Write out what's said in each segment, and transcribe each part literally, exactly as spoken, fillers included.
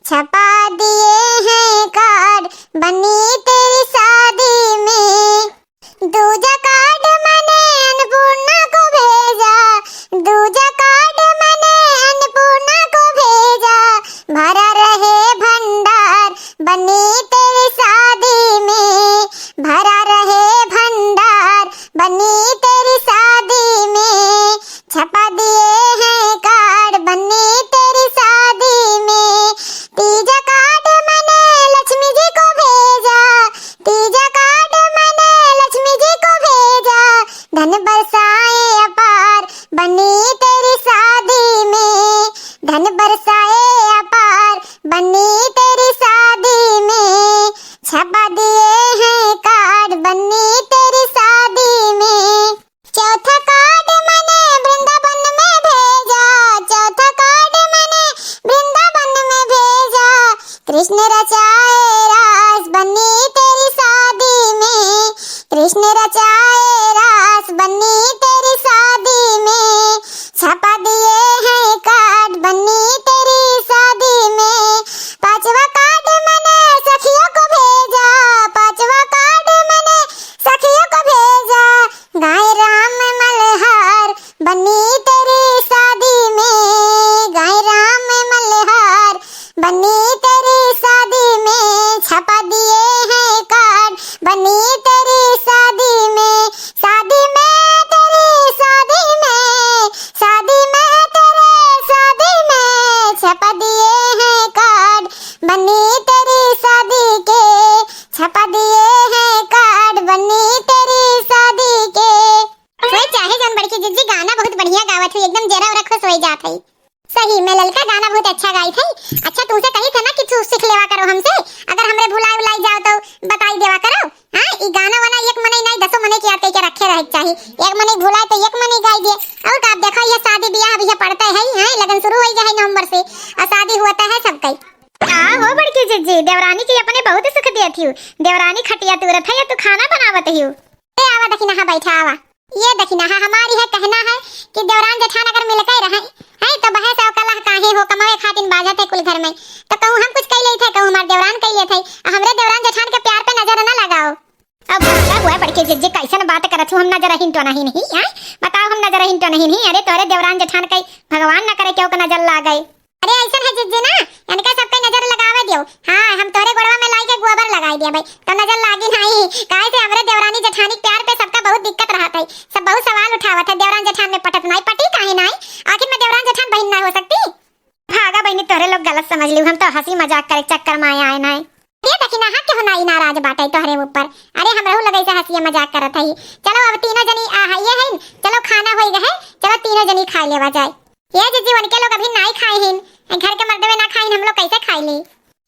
छपा दिए हैं कार्ड बन्नी तेरी शादी में। दूजा कार्ड मैंने अन्नपूर्णा को भेजा, दूजा कार्ड मैंने अन्नपूर्णा को भेजा। भरा रहे भंडार बन्नी तेरी शादी में, भरा रहे भंडार बन्नी तेरी शादी में। छपा दिए हैं कार्ड बन्नी तेरी शादी में। तीजा कार्ड मैंने लक्ष्मी जी को भेजा, तीजा कार्ड मैंने लक्ष्मी जी को भेजा। धन बरसाए अपार बन्नी तेरी शादी में, धन बरसाए अपार बन्नी तेरी शादी में। छपा दिए हैं कार्ड बन्नी तेरी शादी में। चौथा कार्ड मैंने वृंदावन में भेजा, चौथा कार्ड मैंने वृंदावन में भेजा। कृष्ण रचाए रास बन्नी तेरी शादी में, कृष्ण रचाए रास बन्नी तेरी शादी में। छपा दिए हैं कार्ड बन्नी तेरी शादी में। पांचवा कार्ड मैंने सखियों को भेजा, पांचवा कार्ड मैंने सखियों को भेजा। गाए राम मल्हार बन्नी तेरी शादी में, गाए राम मल्हार बन्नी तेरी शादी में। छपा दिए हैं कार्ड बन्नी तेरी शादी में, शादी में तेरी शादी में, शादी में तेरे शादी में। छपा दिए हैं कार्ड बन्नी तेरी शादी के, छपा दिए हैं कार्ड बन्नी तेरी शादी के। सोई चाहे जौन बड़की जिज्जी, गाना बहुत बढ़िया गावत है, एकदम जेरा ओरा खुश होई जात है। सही में ललका गाना बहुत अच्छा गाई थे। अच्छा, तुमसे कही थे ना कि तू सीख लेवा करो हमसे, अगर हमरे भुलाई उलाई जाओ तो बताई देवा करो। हाँ, ई गाना वाना एक मनई नहीं, दसों मनई के याद करके रखे रहे के चाही। एक मनई भुलाए तो एक मनई गाई दे। और का, आप देखो, ये शादी ब्याह अभी ये पड़ते है, हैं, लगन शुरू होई गए है नवंबर से, और शादी हुआ तो है सबके। का हो बड़की जिज्जी, देवरानी के अपने बहुत सुख दिए थी। देवरानी खटिया तूरत है या तू खाना बनावत ही? ए, आवा दखिनहा, बैठा, आवा। ये दखिनहा, हमारी है कहना है कि देवरान जेठान अगर मिलके रहे, हैं, तो बहस और कलह काहे हो, कमावे खातिन बाजत है कुल घर में, तो कहूँ हम कुछ कह लेते हैं, कहूँ हमारे देवरान कह लेते हैं, आ हमरे देवरान जेठान के प्यार पे नजर ना लगाओ। अब भागा हुआ बड़की जिज्जी, कैसन बात करत हूँ, हम नजर हिन तो नहीं, नहीं, हैं? बताओ, हम नजर हिन तो नहीं, नहीं? अरे, तोरे देवरान जेठान के भगवान न करे केहू के नजर लागे। अरे, ऐसन है जिज्जी ना, इनका सबके नजर लगावे दियो। हाँ, हम तोरे गोड़वा में लाई के गोबर लगाई दिया भाई, तो नजर लागी नहीं। काहे से हमरे देवरानी जेठानी के प्यार पे सबका बहुत दिक्कत रहत है, सब बहुत सवाल उठावत है, देवरान जेठान में पटत नहीं, पटी काहे नहीं? आखिर में देवरान जेठान बहिन ना हो सकती? भागा बहिनी, तोरे लोग गलत समझ लियो, हम तो हंसी मजाक करे चक्कर में आए, आए नहीं। ये देखी ना, हाँ, केहू नाई नाराज बाटे तोहरे ऊपर। अरे, हमरहू लगे से हंसिया मजाक करत हई। चलो, अब तीनों जनी आ हइये हईन, चलो, खाना होई गए, चलो, तीनों जनी खाई लेवा जाए। ये जिज्जी, उनके लोग अभी नाई खाए हईन, घर के मर्दवे ना खाइन, हम लोग कैसे खाई ली?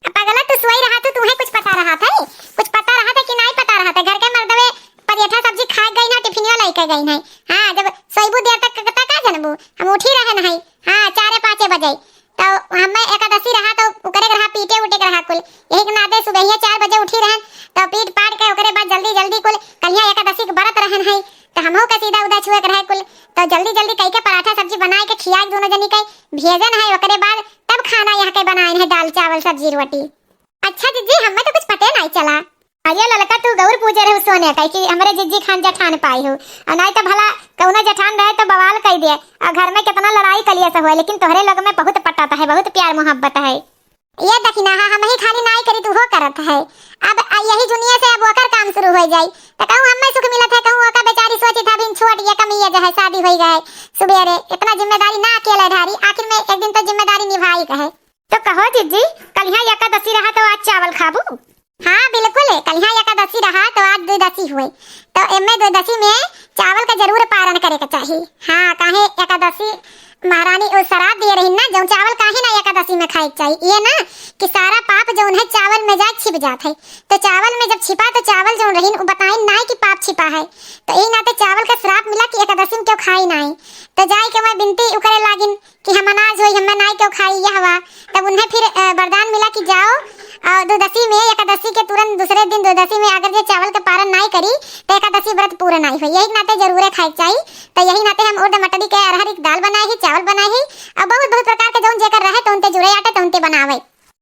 अब पगला, तू सोई रहा, तू, तुहे कुछ पता रहा था? कुछ पता रहा था कि नाई पता रहा था? घर के मर्दवे परेठा सब्जी खा गई ना, टिफिनियो लेके गई नहीं। हाँ, जब सोईबू देर तक, तक का जनबू? हम उठी रहे नहीं। हाँ, चारे पाँचे बजे। तो हमें एकादशी रहा, तो ओकरे के रहा, पीटे उठे के रहा कुल। यही के नाते सुबहिया चार बजे उठी रहन, तो पीट पाट के ओकरे बाद जल्दी जल्दी कुल, कलिया एकादशी के व्रत रहन है, तो हमहू के सीधा उदा छुए के रहे कुल। तो जल्दी जल्दी कई के पराठा सब्जी बनाए के खिया के दोनों जनी के भेजन है, ओकरे बाद तब खाना यहाँ के बनाए है, दाल चावल सब्जी रोटी। अच्छा जिज्जी, हमें तो कुछ पते नहीं चला। अरे ललका, तू गौर पूजे रहू सोने का कि हमरे जिज्जी खान जेठान पाई हो, और नहीं तो भला कौनो जेठान रहे तो बवाल कई दे, और घर में कितना लड़ाई कलिया से हुआ, लेकिन तोहरे लोग में बहुत पटाता है, बहुत प्यार मोहब्बत है। ये देखी ना, हम ही खाली नाई करी, तू हो करत है। अब आ यही दुनिया से अब ओकर काम शुरू हो जाई, तो कहूँ हमें सुख मिलत है, कहूँ ओकर बेचारी सोचित है, अभी छोट ये कमी ये जो है, शादी हो गए, सुबेरे इतना जिम्मेदारी ना अकेले ढारी, आखिर में एक दिन तो जिम्मेदारी निभाई कहे। तो कहो जिज्जी, कलिया एकादशी रहा तो आज चावल खाबू? हाँ बिल्कुल, कलिया एकादशी रहा तो आज द्वादशी हुए, तो एमे द्वादशी में चावल का जरूर पारण करे के चाही। हाँ, काहे एकादशी महारानी उ श्राप दिए रही ना, जौन चावल काहे ना एकादशी में खाए के चाही। ये ना कि सारा पाप जौन है चावल में जाए छिप जात है, तो चावल में जब छिपा तो चावल जौन रही उ बताइन ना कि पाप छिपा है, तो यही नाते चावल का श्राप मिला कि एकादशी में क्यों खाई ना। तो जाए के मैं विनती उकरे लागिन कि हम अनाज होई, हमें नाई क्यों खाई, यह हुआ। तब उन्हें फिर, अ, वरदान मिला कि जाओ, अ, द्वादशी में, एकादशी के तुरंत दूसरे दिन द्वादशी में अगर जे चावल के पारण नाई करी, तो एकादशी व्रत पूरा नाई होई। यही नाते जरूरे खाए के चाही। तो यही नाते हम उर्द मटरी के अरहर की दाल बनाए ही, चावल बनाए ही, और बहुत, बहुत प्रकार के जौन जेकर रहे, तो उनते जुरे आटे, तो उनते बनावे।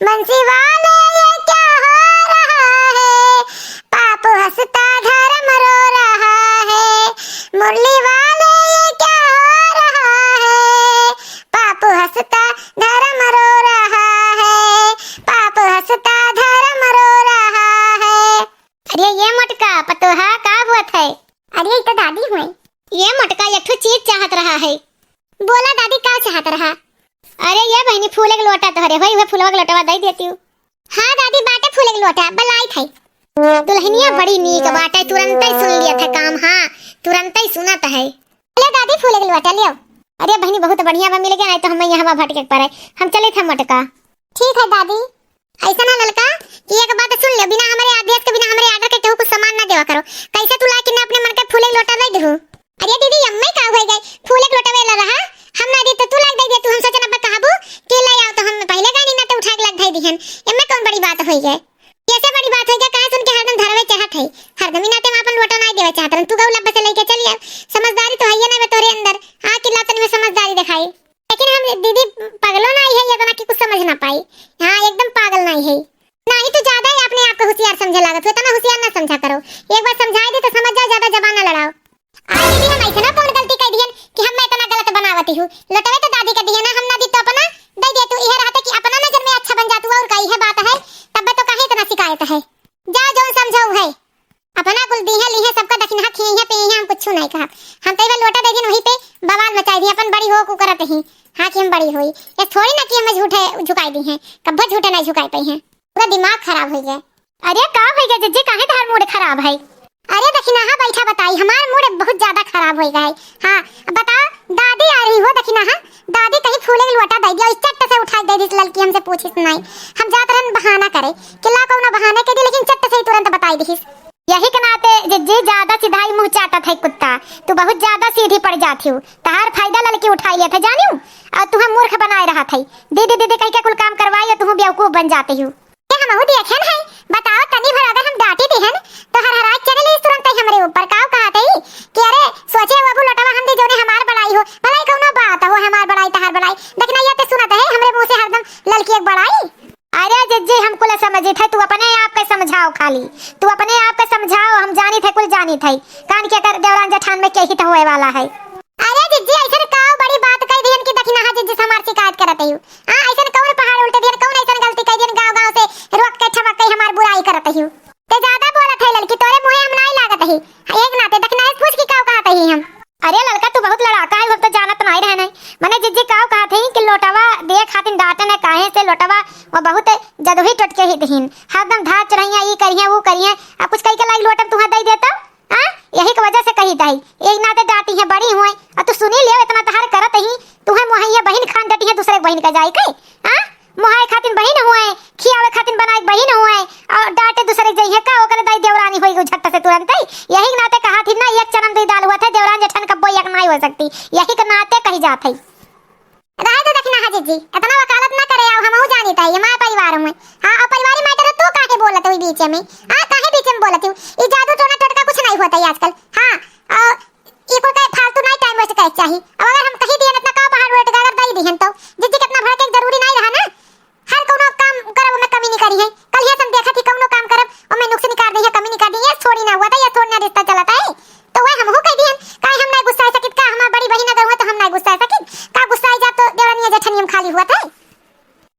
बंसी वाले, ये क्या हो रहा है? पाप हंसता, धर्म रो रहा है। मुरली वाले, ये क्या हो रहा है? पाप हंसता, धर्म रो रहा है। पाप हंसता, धर्म रो रहा है। अरे ये मोटका पतोहा, का होत है? अरे, ई तो दादी हुई। ये मोटका एक ठो चीज चाहत रहा है। बोला दादी, का चाहत रहा? अरे ये बहिनी, फूले के लोटा तोहरे होई, उहे फुलवा के लोटवा दई देतिउ। हाँ दादी, बाटे फूले के लोटा, बलाई थे। दुल्हनिया बड़ी नीक बाटे, तुरंतै सुन लियत है काम, हाँ, तुरंतै सुनत है। ले दादी, फूले के लोटा लियो। अरे बहिनी, बहुत बढ़िया बा, मिल गया, नहीं तो हम यहाँ भटके के पड़े। हम चले थे मोटका। ठीक है दादी। ऐसा ना ललका कि एक बात सुन ले, बिना हमरे आदेश के, बिना हमरे order के केहू कुछ सामान ना देवा करो। कैसे तू ला के ना अपने मन के फूले के लोटा दे देहू? अरे दीदी, अम्मे का होई गए, फूले के लोटा वेला रहा, हम ना दी तो तू लाग दे दे, तू हम सोचन अब कहबू कि ले आओ तो हम पहले गानी ना तो उठा के लाग दे दिहन, एमे कौन बड़ी बात होई गए? कैसे बड़ी बात होई गए, काहे सुन के हरदम धरवे चाहत है, हरदम ही नाते में अपन लोटा ना देवे चाहत रहन, तू गऊ लब्बा से लेके चली आओ, समझदारी तो है ना बे तोरे अंदर, आ कि लातन में समझदारी दिखाई। लेकिन हम दीदी पागलो नाई है, इतना कि कुछ समझ ना पाई। हाँ, एकदम पागल नाई है। नाही तू ज्यादा ही अपने आप को होशियार समझे लागत हो, इतना होशियार ना समझा करो। एक बार समझाई दे तो समझ जाओ, ज्यादा जबान ना लड़ाओ। अरे दीदी, हम ऐसे ना कौन गलती कर दिहन कि हम मैं इतना गलत बनावती हूँ। लोटवे तो दादी का दिए ना, हम ना दी तो अपना दे दे तू। यह रहते कि अपना नजर में अच्छा बन जा तू, और का यह बात है? तब तो काहे इतना शिकायत है? जाओ, जो समझो है। अपना कुल दीहे लीहे, सबका दखिनहा खियइहे पियइहे, हम कुछु नहीं कहब। हम तो एगो लोटा दे दिन, वही पे बवाल मचाई दी, अपन बड़ी हो कु करत ही। हाँ कि हम बड़ी होई, ये थोड़ी ना कि हमें झूठे झुकाई दीहे, कब्बो झूठे नहीं झुकाई पाई हैं। पूरा दिमाग खराब हो गया। अरे का हो गया जिज्जी, काहे तहार mood खराब है? अरे दखिनहा बैठा बताई, हमार mood बहुत ज्यादा खराब हो गया है। हाँ बताओ, दादी आ रही हो दखिनहा, दादी कहीं फूले के लोटा दे दिया, चट्ट से उठा के दे दी ललकी, हमसे पूछिस नहीं। हम जात रहन बहाना करे कि ला कौनो बहाने के दी, लेकिन चट्ट से ही तुरंत बताई दिहिस। यही के नाते जिज्जी ज्यादा सिधाई मुँह चाटत है कुत्ता, तू बहुत ज्यादा सीधी पड़ जात हू। तहार फायदा ललकी उठाई लेत है जानियो, और तुहे मूर्ख बनाए रहत है। दीदी दीदी कह के कुल काम करवाई और तुहू बेवकूफ बन जाते हू। ये हमहू देखे न है, बताओ तनी भर अगर हम डांटी दिहन तो हर हराए चले ली तुरंत ही हमरे ऊपर। काव कहत है कि अरे सोचे वो अबू लोटवा हम दे जोने हमार बड़ाई हो, भलाई कौनो बात हो हमार बड़ाई तहार बड़ाई, लेकिन ये ते सुनत है हमरे मुँह से हरदम ललकी एक बड़ाई। अरे जिज्जी, हम कुल समझित है, तू अपने आप के समझाओ खाली, तू अपने आप के समझाओ, हम जानित है, कुल जानित है। कान के कर देवरान जेठान में के हित होए वाला है। अरे जिज्जी, ऐसन काव बड़ी बात कह दिहन कि दखिनहा जिज्जी से हमार शिकायत करत हू। हाँ, ऐसन कौन पहाड़ उल्टे दिहन, कौन ऐसन गलती कह दिहन, गाँव गाँव से रोक के ठमक के हमार बुराई करत हू। ते ज्यादा बोलत है ललकी, तोरे मुँहे हम नाई लागत ही। एक नाते दखिनहा से पूछ के काव कहत ही हम। अरे ललका, तू बहुत लड़ाका है, हम तो जानत नाई रहन है। मने जिज्जी काव कहत है कि लोटवा दे खातिन डांटन है, काहे से लोटवा वो बहुत जदुही टोटके ही दहिन, हरदम धार चढ़ैया, ई करिहे, ऊ करिहे, अब कुछ कही के लाई लोटम तुहा दे देता, हाँ? यही के वजह से कही दही, एक नाते डांटी है, बड़ी हुए, और तू सुनी ले, इतना तहार करत ही, तुहे मोहैया बहिन खान डटी है, दूसरे के बहिन का जाई के, हाँ? मोहाए खातिन बहिन हुए, खियावे खातिन बनाए बहिन हुए, और डांटे दूसरे के जइहे का, ओकर दाई देवरानी होई गई झट्ट से तुरंत ही। यही के नाते कहा थी ना, एक चनम दुई दाल हुआ था, देवरान जेठान कब्बो एक नाई हो सकती, यही के नाते कही जात है। रहे दे दखिनहा जिज्जी, इतना वकालत ना करे, आओ हमहू जानी ताई, हमारे परिवार में। हाँ, और परिवारी matter तू काहे बोलत हुई बीच में? हाँ, काहे बीच में बोलत हूँ? ये जादू टोना टोटका कुछ नहीं होता है आजकल। हाँ, और ये कोई का फालतू नहीं time waste करे के चाही। अब अगर हम कही दिहन इतना का पहाड़ उलट के अगर दई दिहन तो जिज्जी कितना भड़के के जरूरी नहीं रहा ना। हर कौनो काम करब ओमे कमी नहीं करी है। कल ये हम देखा थी कौनो काम करब ओमे नुक्स निकाल दी है, कमी निकाल दी है, ये थोड़ी ना हुआ था, ये थोड़ी ना रिश्ता चला था। तो वह हमहू कह दिहन, काहे हम नहीं गुस्सा सकित का? हमार बड़ी बहिन अगर हुआ तो हम नहीं गुस्सा सकित का? गुस्सा जा तो देवरानिया जेठनिया में खाली हुआ था।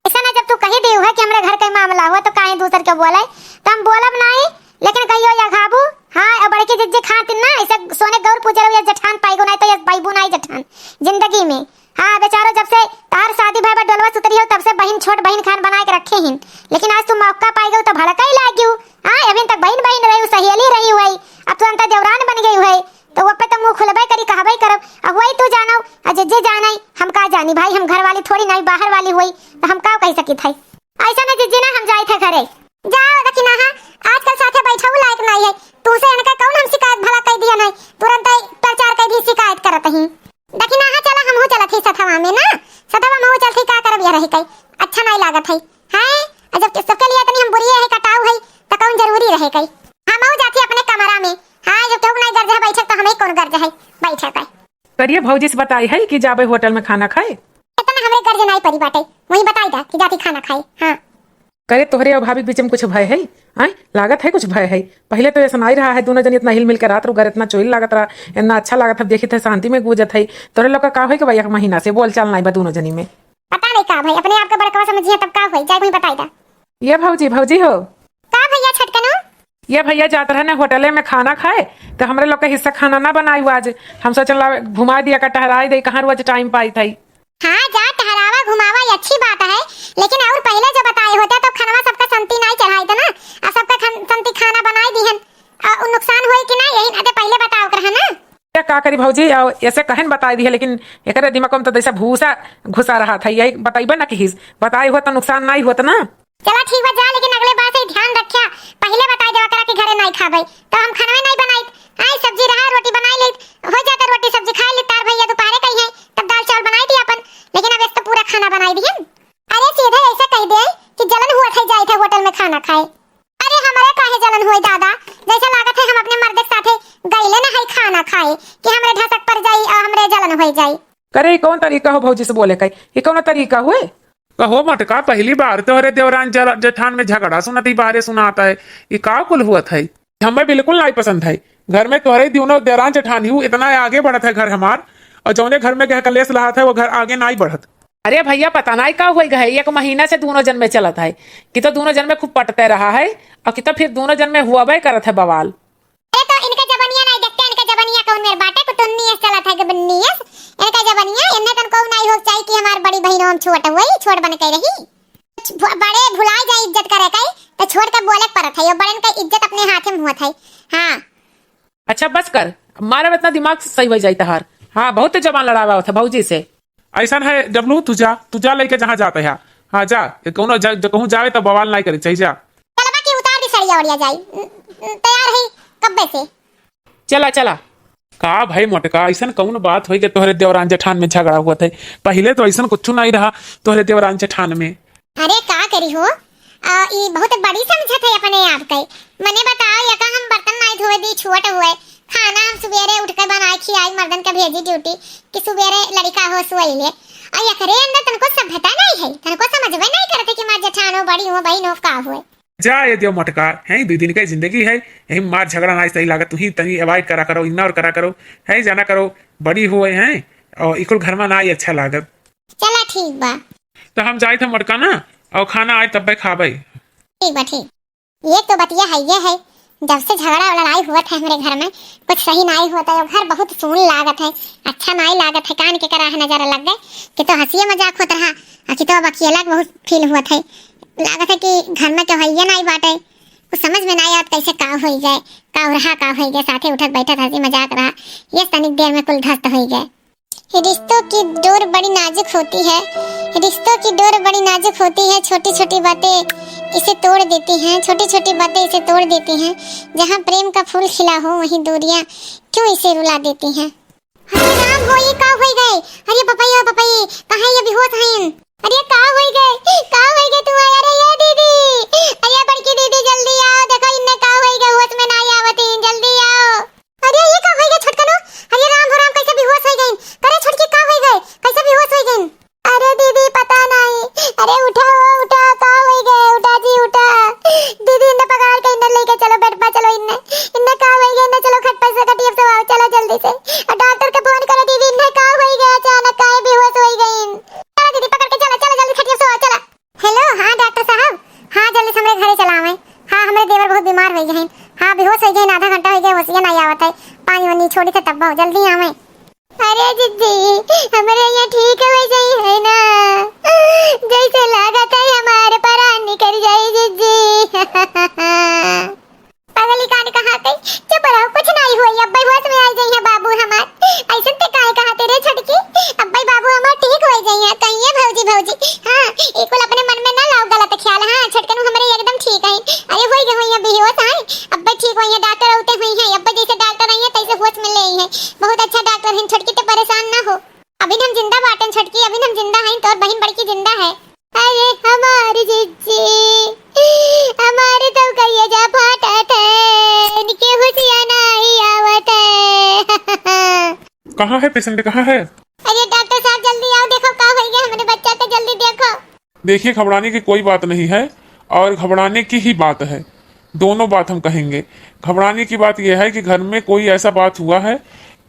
ऐसा ना जब तू कही दी है कि हमरे घर का मामला हुआ तो काहे दूसर के बोले, तो हम बोलब नहीं। लेकिन कहियो या खाबू, हाँ, और बड़की जिज्जी खातिन ना, ऐसे सोने गौर पूजे रहो, ये जेठान पाई गो, नहीं तो ये पाईबू नहीं जेठान, जिंदगी में। हाँ, बेचारो, जब से तार शादी भय बा, डोलवा सुतरी हो, तब से बहिन, छोट बहिन खान बनाए के रखे हिन, लेकिन आज तू मौका पाई गो तो भड़का ही लागियो। हाँ, अभी तक बहिन बहिन रही, सहेली रही हुई, अब तुरंत देवरान बन गई हुई, तो वो पे तो मुँह खुलबे करी, कहबे करब। अब वही तू जानो, आ जिज्जी जाने, हम का जानी भाई, हम घर वाली थोड़ी नहीं, बाहर वाली हुई, तो हम का कह सकित है? ऐसा ना जिज्जी ना, हम जाइत है घरे। जाओ दखिनहा, आजकल साथे बैठऊ लायक नहीं है। तुमसे इनका कौन हम शिकायत भला कह दिया नहीं, तुरंत ही प्रचार कर दी शिकायत करत ही। दखिनहा चला, हमहू चलत ही सथवा में ना, सथवा में चलत ही, का करब यह रह कई, अच्छा नहीं लागत है। हैं? और जब सबके लिए इतनी हम बुरी है, कटाऊ है, तो कौन जरूरी रहे कई? हमहू जाती अपने कमरा में। हाँ, जब केहू नहीं गर्ज है बैठक, तो हमें कौन गर्ज है बैठक है? करिए भौजी से बताई है कि जाबे होटल में खाना खाए। इतना हमरे गर्ज नहीं परी बाटे, वही बताई दा कि जाती खाना खाए। हाँ। करे तोहरे अउ भाभी के बीच में कुछ भय है? आय, लागत है कुछ भय है। पहिले तो ऐसा नाहीं रहा है, दूनों जनी इतना हिल मिल के रहत रहू, घर इतना चोइल लागत रहा, इतना अच्छा लागत है, देखित है शांति में गूजत है। तोहरे लोग का का होई के बा एक महीना से बोल चाल नाहीं बा दूनों जनी में? पता नहीं का भाई, अपने आप का बड़कवा समझिए तब का होई, जाए कोई बताई दा। ये भौजी, भौजी हो। का भैया छटकनो? ये भैया जात रहे ना होटले में खाना खाए, तो हमरे लोग का हिस्सा खाना ना बनाई आज। हम सोचन ला घुमा दिया का टहराई दे, कहाँ रोज टाइम पाई था। हाँ जा टहरावा घुमावा, ये अच्छी बात है, लेकिन और पहिले जो बताए होते तो खनवा सबका संती नाहीं चढ़ाई था ना, आ सबका खन-, संती खाना बनाई दिहन। आ, उ नुकसान होई कि ना, यही नाते पहिले बताओ कर है ना। ये का करी भौजी, आओ, ऐसे कहन बताई दिहे, लेकिन एकरे दिमाग में तो जैसे भूसा घुसा रहा था, यही बताइबे ना किहिस, बताई होत तो नुकसान नाहीं होत ना। चला ठीक बा, जा, लेकिन अगले बार से ध्यान रखिया, पहिले बताई देवा करा कि घरे नाहीं खाबे, तो हम खनवे नाहीं बनाई। आई सब्जी रहा, रोटी बनाई लेत, हो जाता रोटी सब्जी खाई लेत, तार भैया दोपहरे कही है, तब दाल चावल बनाई दी अपन, लेकिन अब इस तो पूरा खाना बनाई दिहन। अरे सीधे ऐसा कह दे कि जलन हुआ था जाए थे होटल में खाना खाए। अरे हमरे काहे जलन होई दादा, जैसे लागत है हम अपने मर्द के साथे गईले ना है खाना खाए कि हमरे ढसक पर जाई और हमरे जलन होई जाई। करे, ई कौन तरीका हो भौजी से बोले का? ई कौन तरीका हुए? कहो मटका, पहली बार तोहरे देवरान जल-, जेठान में झगड़ा सुनत ही बाहरे सुनाता है। ई का कुल हुआ था? हमें बिल्कुल नाहीं पसंद है। घर में तोहरे दूनों देवरान जेठान ही इतना आगे बढ़त है घर हमार, और जौने घर में गह कलेश लहात है वो घर आगे नाहीं बढ़त। अरे भैया, पता नाहीं का होई गए, एक महीना से दूनों जन में चलत है कि तो दूनों जन में खूब पटते रहा है और कि तो फिर दूनों जन में हुआ बे करत है बवाल। अरे तो इनका जबनिया नाहीं देखते, इनका जबनिया कौन मेर बाटे, कुतुन्नी एस चलत है, जबनिया एस, इनका जबनिया, इन्ने तनको नाहीं हो चाहिए कि हमार बड़ी बहिन हम छोट हुई, छोट बन के रही। भ-, बड़े भुला जाए इज्जत करे के, तो छोट के बोले के परत है, यो बड़न के इज्जत अपने हाथे में होत है। हाँ। अच्छा बस कर, मारब इतना दिमाग सही हो जाई तहार। हाँ, बहुत जबान लड़ावा होत है भौजी से। ऐसन है डब्लू, तू जा, तू जा लेके जहाँ जाते है। हाँ जा, कौनो जा, ज-, कहूँ जावे तो बवाल नाहीं करे, चाही जा। चलबा कि उतार दी सड़िया ओड़िया जाई, न-, न-, तैयार है कब्बे से। चला, चला। का भाई मोटका, ऐसन कौन बात होई के तोहरे देवरान जेठान में झगड़ा हुआ था? पहिले तो ऐसन कुछ नाहीं रहा तोहरे देवरान जेठान में। अरे का करी हो, आ, ई बहुत बड़ी समझत है अपने आप के। मने बताओ, यका हम बर्तन नाहीं धोए दी, छोट हुए, खाना हम सुबेरे उठ के बनाए खियाई, मर्दन के भेजी ड्यूटी कि सुबेरे लड़िका हो सोई ले। और एकरे अंदर तनको सभ्यता नाहीं है, तनको समझबे नाहीं करते कि माँ जेठान हो, बड़ी हो, बहिन हो, का हुए। जा ये देव मोटका, हैं, दुइ दिन के जिंदगी है, यही मार झगड़ा नाहीं सही लागत, तुही तनी अवॉइड करा करो, इन्ना और करा करो, हैं, जाना करो, बड़ी हुए हैं, और इकुल घर में नाहीं अच्छा लागत। चला ठीक बा। तो हम जाइत है मोटका ना, और खाना आए तब्बे खाबे। ठीक बा, ठीक। ये तो बतिया है, ये है, जब से झगड़ा और लड़ाई हुआ था हमरे घर में, कुछ सही नाहीं होता है, घर बहुत सून लागत है, अच्छा नाहीं लागत है, कान के करा है नजर लग गए कि तो हंसिए मजाक होत रहा, और कि तो अब अकेला बहुत फील हुआ था, लागत है कि घर में केहू हइये नाहीं बाटे। कुछ समझ में नाहीं आवत कैसे का होई गए, का रहा का होई गए, साथे उठत बैठत हंसी मजाक रहा, ये तनिक देर में कुल ध्वस्त होई गए। रिश्तों की डोर बड़ी नाजुक होती है, रिश्तों की डोर बड़ी नाजुक होती है, छोटी छोटी बातें इसे तोड़ देती हैं, छोटी छोटी बातें इसे तोड़ देती हैं। जहाँ प्रेम का फूल खिला हो वहीं दूरियां क्यों इसे रुला देती हैं। अरे राम हो, ये का होई गए? अरे पपई, ओ पपई, कहाँ ये बेहोश हैं? अरे का होई गए? का होई गए तू? अरे ये दीदी, अरे बड़की दीदी जल्दी आओ, देखो इन्ने का होई गए, होश में नाहीं आवत हैं, जल्दी आओ। अरे ये का होई गए छोटकनो? अरे राम हो राम, कैसे बेहोश होई गइन? करे छोटकी का होई गए? कैसे बेहोश होई गइन? अरे दीदी पता नाहीं। अरे उठा हो, उठा, का होई गए? उठा जी उठा। दीदी इन्ने पकड़ के इन्ने लेके चलो, बेड पर चलो इन्ने। इन्ने का होई गए? इन्ने चलो खट पर से खटिया से आओ, चलो जल्दी से। और डॉक्टर के फोन करो दीदी, इन्ने का होई गए? अचानक काहे बेहोश होई गइन? चलो दीदी पकड़ के चलो, चलो जल्दी खटिया से आओ, चलो। हेलो, हाँ डॉक्टर साहब, हाँ जल्दी से हमरे घरे चला आवे। हाँ हमरे देवर बहुत बीमार होइ गए हैं। हाँ बेहोश होइ गए हैं, आधा घंटा होइ गए, होशिया नाहीं आवत है। पानी वानी छोड़ी थे तब बहुत जल्दी आवे। अरे जिज्जी, हमरे यहाँ ठीक होइ जाई है ना, जैसे लागत है हमारे परान निकल जाई जिज्जी। पगली कान कहाँ गई? चुप रहो, कुछ नाहीं होई, अब्बे होश में आई जाई है बाबू हमार। ऐसन ते काहे कहा तेरे छोटकी? अब्बे बाबू हमार ठीक होई जाई है, कहिए भौजी भौजी। हाँ, ई कुल अपने मन में ना लाओ गलत ख्याल। हाँ, छोटकनू हमरे एकदम ठीक है। अरे होई गए होई है बेहोश, हाँ, अब्बे ठीक होई है, डॉक्टर औते होई है, अब्बे जैसे डॉक्टर आई है तैसे होश में ले आई है। बहुत अच्छा डॉक्टर है, छोटकी ते परेशान ना हो। अभी हम जिंदा बाटन छोटकी, अभी हम जिंदा हैं, तोर बहिन बड़की जिंदा है। अरे हमार जिज्जी, हमार तो कलेजा फाटत है, इनके होशिया नाहीं आवत है। कहाँ है पेशेंट, कहाँ है? अरे डॉक्टर साहब जल्दी आओ, देखो का होई गए हमरे बच्चा के, जल्दी देखो। देखिए घबराने की कोई बात नहीं है, और घबराने की ही बात है, दोनों बात हम कहेंगे। घबराने की बात यह है कि घर में कोई ऐसा बात हुआ है,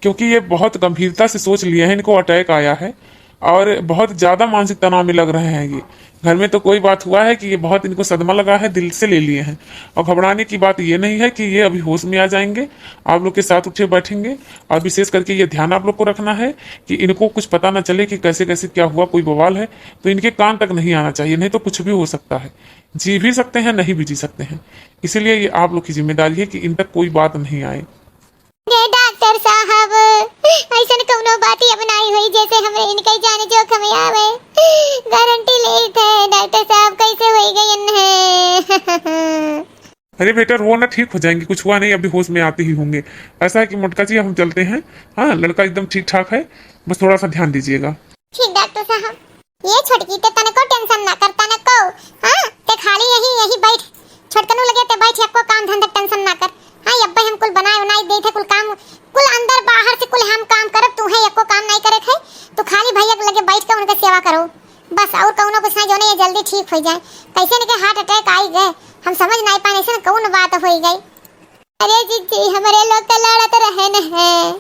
क्योंकि ये बहुत गंभीरता से सोच लिए हैं, इनको अटैक आया है और बहुत ज़्यादा मानसिक तनाव में लग रहे हैं ये। घर में तो कोई बात हुआ है कि ये बहुत इनको सदमा लगा है, दिल से ले लिए हैं। और घबराने की बात ये नहीं है कि ये अभी होश में आ जाएंगे, आप लोग के साथ उठे बैठेंगे। और विशेष करके ये ध्यान आप लोग को रखना है कि इनको कुछ पता ना चले कि कैसे कैसे क्या हुआ, कोई बवाल है तो इनके कान तक नहीं आना चाहिए, नहीं तो कुछ भी हो सकता है, जी भी सकते हैं, नहीं भी जी सकते हैं। इसीलिए ये आप लोग की जिम्मेदारी है कि इन तक कोई बात नहीं आए। रे डॉक्टर साहब, ऐसन कौनो बात ही अब नाई होई, जैसे हमरे इनके जान जोखम आवे। गारंटी लेत है डॉक्टर साहब, कैसे होई गयन है। अरे बेटा, रो ना, ठीक हो जाएंगे, कुछ हुआ नहीं, अभी होश में आते ही होंगे। ऐसा है कि मोटका जी, हम चलते हैं। हाँ, लड़का एकदम ठीक ठाक है, बस थोड़ा सा ध्यान दीजिएगा। ठीक डॉक्टर साहब। ये छोटकी, ते तनको टेंशन ना कर, तनको। हाँ, ते खाली यही यही बैठ, छोटकनू लगे ते बैठ, एको काम धंधा टेंशन ना कर। हाँ, अब्बे हम कुल बनाए उनाए देत है, कुल काम, कुल अंदर बाहर से कुल हम काम करब, तू है एको काम नहीं करे है, तू खाली भैया के लगे बैठ के उनके सेवा करो बस, और कौनो कुछ नहीं, जो नहीं ये जल्दी ठीक हो जाए। कैसे इनके हार्ट अटैक आई गए, हम समझ नहीं पाए, ऐसे कौन बात हो गई। अरे जिज्जी, हमरे लोग त लड़त रहन है,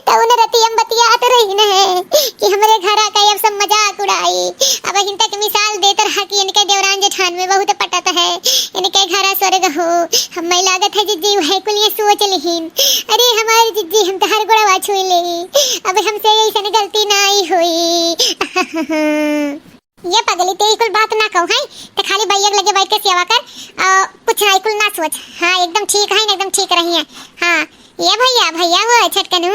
त उन रतिया में बतियात रहिन है कि हमरे घरा का अब सब मजाक उड़ाई। अब हिन तक मिसाल देत रहा कि इनके देवरान जेठान में बहुत पटत है, इनके घरा स्वर्ग हो। हमें लागत है जिज्जी, वह कुलिया सोच लिहिन। अरे हमारे जिज्जी, हम तोहर गोड़वा छुई ले, अब हमसे ऐसन गलती नाई होई। ये पगली, ते ई कुल बात ना कहो, हैं? ते खाली भैया के लगे बैठ के सेवा कर, आ, कुछ ना, ई कुल ना सोच। हाँ, एकदम ठीक है, एकदम ठीक रही है। हाँ, ये भैया, भैया हो, छोटकनू।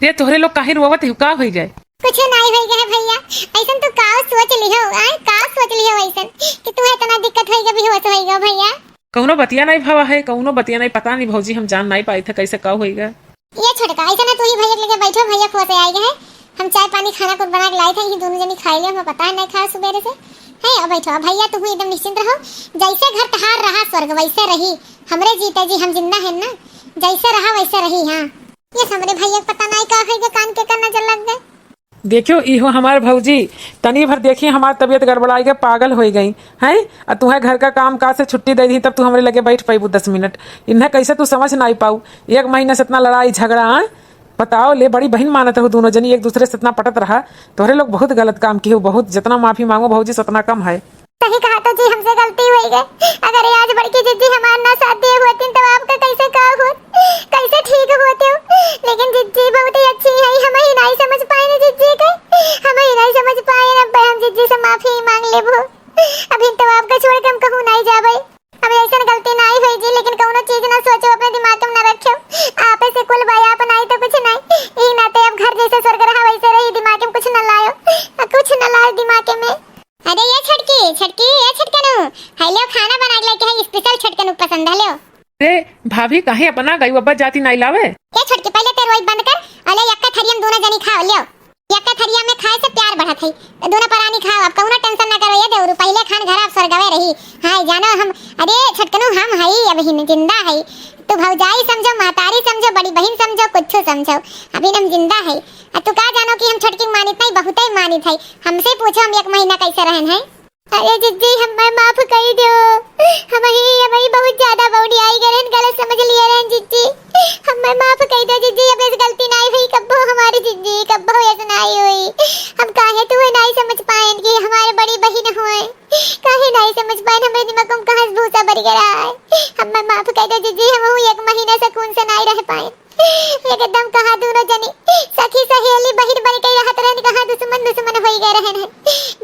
रे, तोहरे लोग काहे रोवत हो? का होई गए? कुछ नाई होई गए भैया, ऐसन तू का सोच लिहो, आय, का सोच लिहो ऐसन कि तू इतना दिक्कत होई गए, बेहोश होई गए भैया? कौनो बतिया नहीं भावा है, कौनो बतिया नहीं, पता नहीं भौजी, हम जान नहीं पाई थे कैसे का होई गए। ये छोटका, ऐसे ना तू ही भैया के लगे बैठो, भैया खोसे आए गए हैं। हम चाय पानी खाना कुछ बना के लाए थे, ये दोनों जनी खाए ले, हमें पता है नहीं खाया सुबेरे से। है, अब बैठो, अब भैया तुम एकदम निश्चिंत रहो, जैसे घर तहार रहा स्वर्ग वैसे रही। हमरे जीते जी हम जिंदा हैं ना, जैसे रहा वैसे रही। हाँ, ये हमरे भैया के पता नहीं का है, ये कान के कर नजर लग गए। देखियो, इहो हमार भौजी, तनी भर देखी, हमार तबीयत गड़बड़ाई के पागल होई गई, हैं? आ तुहें घर का काम काज से छुट्टी दे दी, तब तू हमरे लगे बैठ पाइबू दस मिनट। इन्हें कैसे तू समझ ना आई पाऊ? एक महीना से इतना लड़ाई झगड़ा, आय? बताओ ले, बड़ी बहिन मानत रहो दोनों जनी, एक दूसरे से इतना पटत रहा। तोहरे लोग बहुत गलत काम किहो, बहुत। जितना माफी मांगो भौजी, से उतना कम है। सही कहा तो जी, हमसे गलती होई गए। अगर ये आज बड़की जिज्जी हमार ना साथ दिए होतीन, तब आपका कैसे का होत, कैसे ठीक होते हो? लेकिन जिज्जी बहुत ही अच्छी है, हम ही नहीं समझ पाए ना जिज्जी के, हम ही नहीं समझ पाए ना। अब हम जिज्जी से माफी मांग लेबो, अभी तो आपका छोड़ के हम कहूँ नहीं जाबे। अब ऐसन गलती नहीं होई जी, लेकिन कौनो चीज ना सोचो, अपने दिमाग में ना रखो। आपे से कुल भाई आप नहीं तो कुछ नहीं। ई नाते अब घर जैसे स्वर्ग रहा वैसे रही, दिमाग में कुछ ना लायो, कुछ ना लायो दिमाग में। अरे ये छोटकी, छोटकी, ये छोटकनू, है लो खाना बना के लेके है, स्पेशल छोटकनू पसंद है, लो। अरे भाभी, काहे अपना गई अब्बा जाती नहीं लावे? ये छोटकी, पहले ते रोई बंद कर, अले यक्का थरिया में दोनों जनी खाओ, लो। यक्का थरिया में खाए से प्यार बढ़त है, तो दोनों परानी खाओ, अब कौनो टेंशन ना करो, ये देवरू, पहले खान घर आप स्वर्गवे रही। हाँ जानो हम, अरे छोटकनू, हम हई, अबहिन जिंदा हई। तू भौजाई समझो, महतारी समझो, बड़ी बहिन समझो, कुछ समझो, अबहिन हम जिंदा हई। आ तू का जानो कि हम छोटकी मानित नहीं, बहुते मानित है। हमसे पूछो हम एक महीना कैसे रहन है। अरे जिज्जी, हमें माफ कर दो, हम ही, हम ही बहुत ज्यादा बौड़ी आई गए रहन, गलत समझ लिए रहन जिज्जी, हमें माफ कर दो जिज्जी, अब ऐसी गलती नहीं हुई कब्बो हमारी जिज्जी, कब्बो ऐसा नहीं हुई। हम काहे तू नहीं समझ पाए कि हमारे बड़ी बहन हुए, काहे नहीं समझ पाए, हमारे दिमाग में कहाँ से भूसा भर गया है। हमें माफ कर दो जिज्जी, हम हूँ एक महीना सुकून से नहीं रह पाए। एकदम कहाँ दोनों जनी सखी सहेली बहिन बन के रहत रहन, कहाँ दुश्मन दुश्मन होई गए रहन है।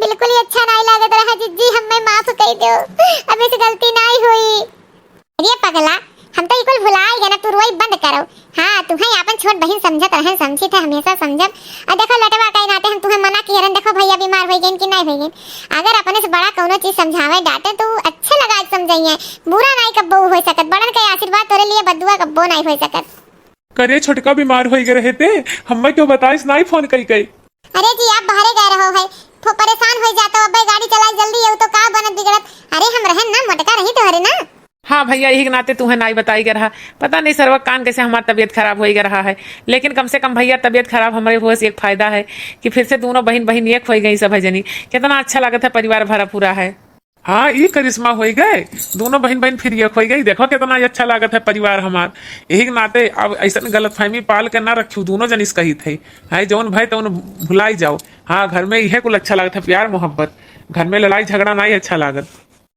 बिल्कुल ही अच्छा नहीं लागत रहा जिज्जी, हमें माफ कर दो, अब ऐसी गलती नहीं हुई। अरे पगला, हम तो ई कुल भुलाई गए ना, तू रोई बंद करो। हाँ, तुम्हें आपन छोट बहिन समझत रहन, समझी थे, हमेशा समझब। और देखो लटवा के नाते हम तुम्हें मना किए रहन, देखो भैया बीमार हो गए कि नहीं हो गए। अगर अपने से बड़ा कौनो चीज समझावे डांटे तो अच्छा लगा के समझाइए, बुरा नहीं कब्बो हो सकत, बड़न के आशीर्वाद तोरे लिए बदुआ कब्बो नहीं हो सकत। करे छोटका बीमार होई गए रहे ते, हम्मे क्यों बताइस नाई फोन कई कई? अरे जी, आप बाहरे गए रहो है, थो परेशान होई जातो, अब्बे गाड़ी चलाई जल्दी, ये तो का बनत बिगड़त। अरे हम रहन ना, मोटका रही तोहरे ना। हाँ भैया, यही के नाते तुम्हें नाई बताई गए रहा। पता नहीं सरवा कान कैसे हमार तबीयत खराब होई गए रहा है, लेकिन कम से कम भैया तबीयत खराब हमारे हुए से एक फायदा है कि फिर से दोनों बहिन बहिन एक होई गई सब है जनी। कितना अच्छा लागत है, परिवार भरा पूरा है। हाँ, ई करिश्मा होइ गए, दोनों बहिन बहिन फिर एक होइ गई। देखो कितना ही अच्छा लागत है परिवार हमार। यही के नाते अब ऐसन गलतफहमी पाल के ना रखियो, दोनों जनिस कहित है, है जौन भय तौन भुलाई जाओ। हाँ, घर में इहे कुल अच्छा लागत है, प्यार मोहब्बत। घर में लड़ाई झगड़ा नाई अच्छा लागत।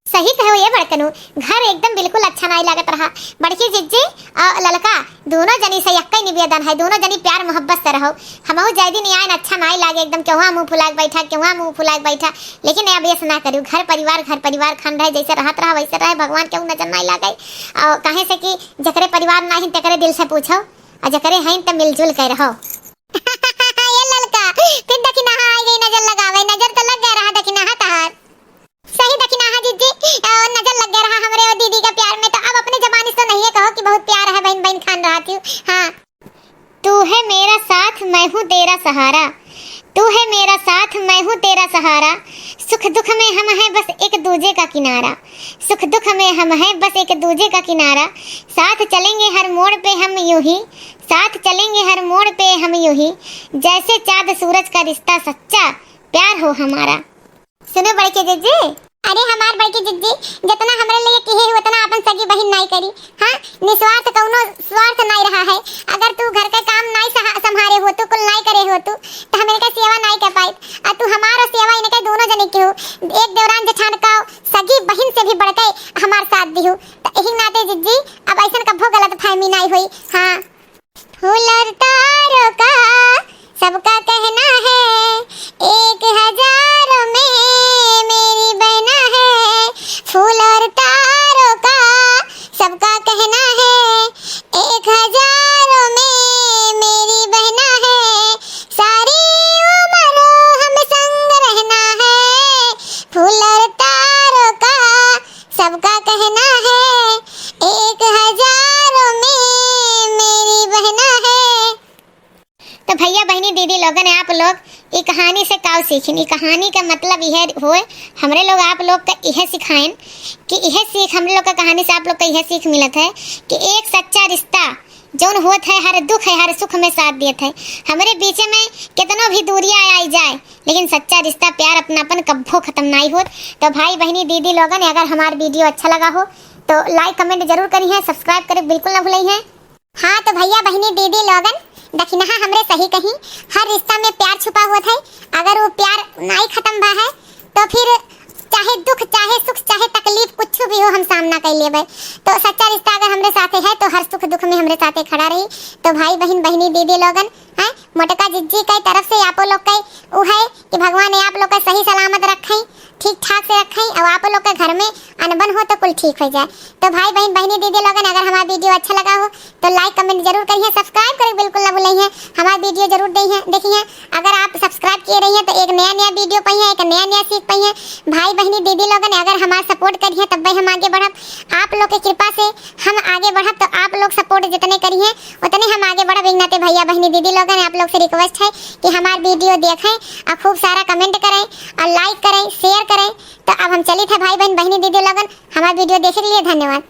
सही कहो ये बड़कनू, घर एकदम बिल्कुल अच्छा नाई लागत रहा। बड़की जिज्जी और ललका दोनों जनी से यक्कै निवेदन है, दोनों जनी प्यार मोहब्बत से रहो। हमहू जय दिन आयन अच्छा नाई लागे, एकदम केहुआ मुँह फुला के बैठा, केहुआ मुँह फुला के बैठा। लेकिन अब ऐसा ना करियो, घर परिवार, घर परिवार खन रहे, जैसे रहत रहा वैसे रहे, भगवान केहू नजर नाई लागे। और काहे से कि जकरे परिवार नाहीं तकरे दिल से पूछो, और जकरे हैं त मिलजुल के रहो। ये ललका, फिर दखिनाहा आई गई नजर लगावे, नजर तो लग गया रहा दखिनाहा तहार। सही दखिनाहा जिज्जी, अ, नजर लग गया रहा हमरे और दीदी का प्यार में, तो अब अपने जबानी से नहीं कहो कि बहुत प्यार है बहिन बहिन खान रहा थी। हाँ। तू है मेरा साथ, मैं हूँ तेरा सहारा। तू है मेरा साथ, मैं हूँ तेरा सहारा। सुख दुख में हम हैं बस एक दूजे का किनारा। सुख दुख में हम हैं बस एक दूजे का किनारा। साथ चलेंगे हर मोड़ पे हम यूं ही, साथ चलेंगे हर मोड़ पे हम यूं ही। जैसे चाँद सूरज का रिश्ता सच्चा, प्यार हो हमारा। सुनो बड़की जिज्जी। अरे हमार बड़की जिज्जी, जितना हमरे लिए किहे हो उतना अपन सगी बहिन नाई करी। हाँ, निस्वार्थ कौनो स्वार्थ नाई रहा है। अगर तू घर का काम नाई सहा-, संभारे हो तू, कुल नाई करे हो तू, तो हम इनका सेवा नाई कर पाई। और तू हमारा सेवा इनके दोनों जने के हो, एक देवरान जेठान का सगी बहिन से भी बढ़ के हमार साथ दिहू। तो यही नाते जिज्जी, अब ऐसन कभो गलत फहमी नाई होई। हाँ। फूल और तारों का सबका कहना है, एक हजारों में मेरी बहना है। फूल और तारों का सबका कहना है, एक हजारों में मेरी बहना है। सारी उम्र हम संग रहना है। फूल और तारों का सबका कहना है, एक हजारों में मेरी बहना है। तो भैया बहिनी दीदी लोगन, आप लोग ई कहानी से काव सीखिन? ई कहानी का मतलब यह होए, हमरे लोग आप लोग का यह सिखाइन कि यह सीख, हमरे लोग का कहानी से आप लोग का यह सीख मिलत है कि एक सच्चा रिश्ता जौन होत है, हर दुख है, हर सुख में साथ देत है। हमरे बीचे में कितनो भी दूरिया आई जाए, लेकिन सच्चा रिश्ता, प्यार, अपनापन कब्बो खत्म नाई होत। तो भाई बहिनी दीदी लोगन, अगर हमार video अच्छा लगा हो तो like comment जरूर करिहें, subscribe करे बिल्कुल ना भूलिहें। हाँ तो भैया बहिनी दीदी लोगन, दखिनहा हमरे सही कहीं, हर रिश्ता में प्यार छुपा होत है। अगर वो प्यार नाई खत्म भा है तो फिर चाहे दुख, चाहे सुख, चाहे तकलीफ, कुछ भी हो, हम सामना कर लेबे। तो सच्चा रिश्ता अगर हमरे साथे है तो हर सुख दुख में हमरे साथे खड़ा रही। तो भाई बहिन, बहिनी दीदी लोगन, हैं, मोटका जिज्जी के तरफ से आपो लोग के उ है कि भगवान आप लोग के सही सलामत रखें, ठीक ठाक से रखें और आप लोग के घर में अनबन हो तो कुल ठीक हो जाए। तो भाई बहिन, बहिनी दीदी लोगन, अगर हमारा video अच्छा लगा हो तो like comment जरूर करिहें, subscribe करे बिल्कुल ना भूलिहें, हमारा video जरूर देखिहें। अगर आप subscribe किए रहिहें तो एक नया नया video पाइहें, एक नया नया सीख पाइहें। भाई बहिनी दीदी लोगन, अगर हमारा support करिहें तब भाई हम आगे बढ़ब। आप लोग के कृपा से हम आगे बढ़ब, तो आप लोग support जितने करिहें उतने हम आगे बढ़ब। एक नाते भैया बहिनी दीदी लोगन, आप लोग से request है कि हमार video देखें और खूब सारा comment करें और like करें, share करें। तो अब हम चलित है भाई बहिन, बहिनी दीदी लोगन, हमार video देखे के लिए धन्यवाद।